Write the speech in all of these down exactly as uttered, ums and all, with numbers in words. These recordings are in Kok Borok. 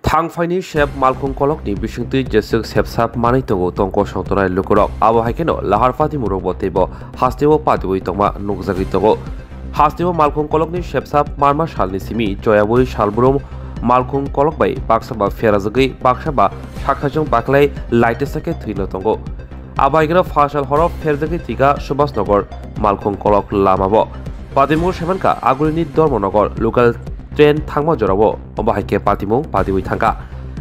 Thangphaini sep malkhung kolokni bisingtwi jeswk sepsap manwi tongo tong kosong tongnai lukurok. Abo hai kheno lahar patimurokbo teibo hasteo patiwi tongma nukjagwi tongo. Hasteo malkhung kolokni sepsap marma salni simi joyabwi salbrum malkhung kolok bai baksa ba pherajagwi baksa ba sakhaijwng baklai laitesa khe thwino tongo. Abo hai kheno phasal horo pherjagwi thwikha Subhas Nagar malkhung kolok lamabo. Patimung semankha agulini Dharmanagar local train thangma jorao, obo hai khe patimung patiwi thangkha.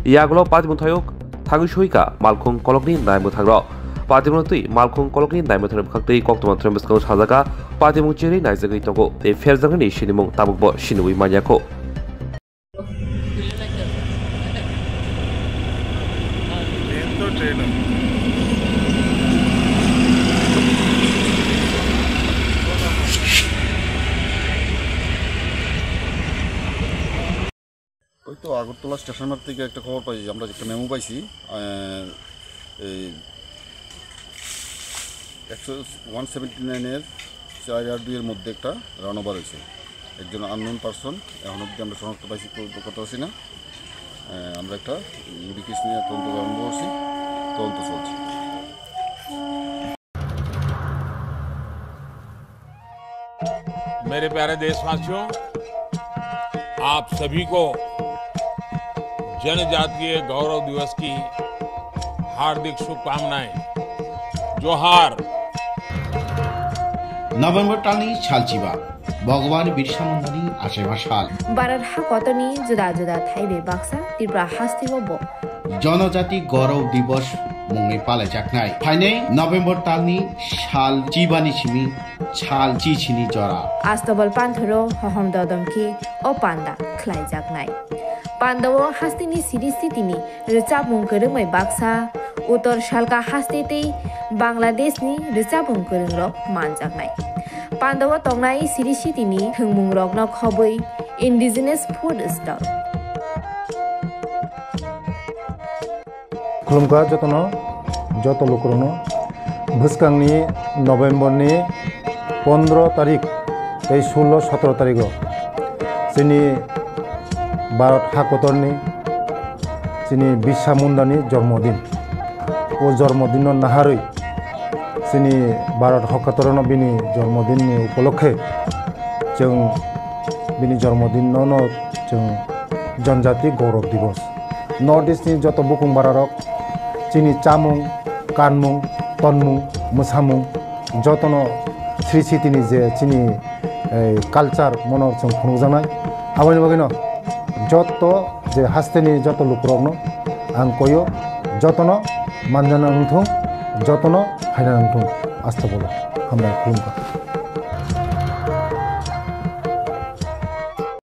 Yagulo patimung thayuk thangwi soikha malkhung kolokni naimwthangrok. Patimung twi malkhung kolokni naimwthangni bwkhaktwi koktwma thromboskango sajaka patimung cherwi naijagwi tongo tei pherjaknani sinimung tabukbo siniwi manyakho. ওই তো আগরতলা স্টেশন মাঠ থেকে একটা খবর পাইছি, আমরা একটা মেমো পাইছি, আহ, এই একশো, ওয়ান সেভেন্টি নাইনের চার আর দুইয়ের মধ্যে একটা রান ওভার হয়েছে। একজন আননোন পারসন, এখন অবধি আমরা শনাক্ত পাইছি, কো-, করতে পারছি না। আহ, আমরা একটা মেডিকেল নিয়ে তদন্ত আরম্ভ করছি, তদন্ত চলছে। मेरे प्यारे देशवासियों, आप सभी को जनजातीय गौरव दिवस की हार्दिक शुभकामनाएं। जोहार। November talni salchiba, Bhagwan Birsa Mundani achaiba sal. Bharat hakotorni juda juda thaibai baksa Tripura hasteo bo Jonojati Gaurav Divas mungwi palaijaknai. Phainai November talni sal chibani simi sal chichini jora. Astobal panthoro hohom dodom khe o panda khlaijaknai. Pandao hasteni siri sitini rwchapmung kwrwngmai baksa, Uttor Salka haste tei Bangladeshni rwchapmung kwrwngrok manjaknai. Pandao tongnai siri sitini thwngmungrokno khobwi indigenous food stall. Khulumkha jotono, joto lukurokno. Bwskangni November ni pondro tarik tei sullo sotro tarigo chini Bharat hakotorni chini Birsa Mundani jormodin. O jormodinno naharwi chini Bharat hakotorno bini jormodinni upolokhe chwng bini jormodinno no chwng Janjati Gaurav Divas. North East ni joto bukung bararok chini chamung, kanmung, tonmung, mwsamung jotono sri sitini je chini, eh, culture mono chwng phunukjaknai. Aboni bagwino joto je hasteni joto lukurokno ang koyo jotono manjana wngthung, jotono phaina wngthung. Asta bolo hambai khulumkha.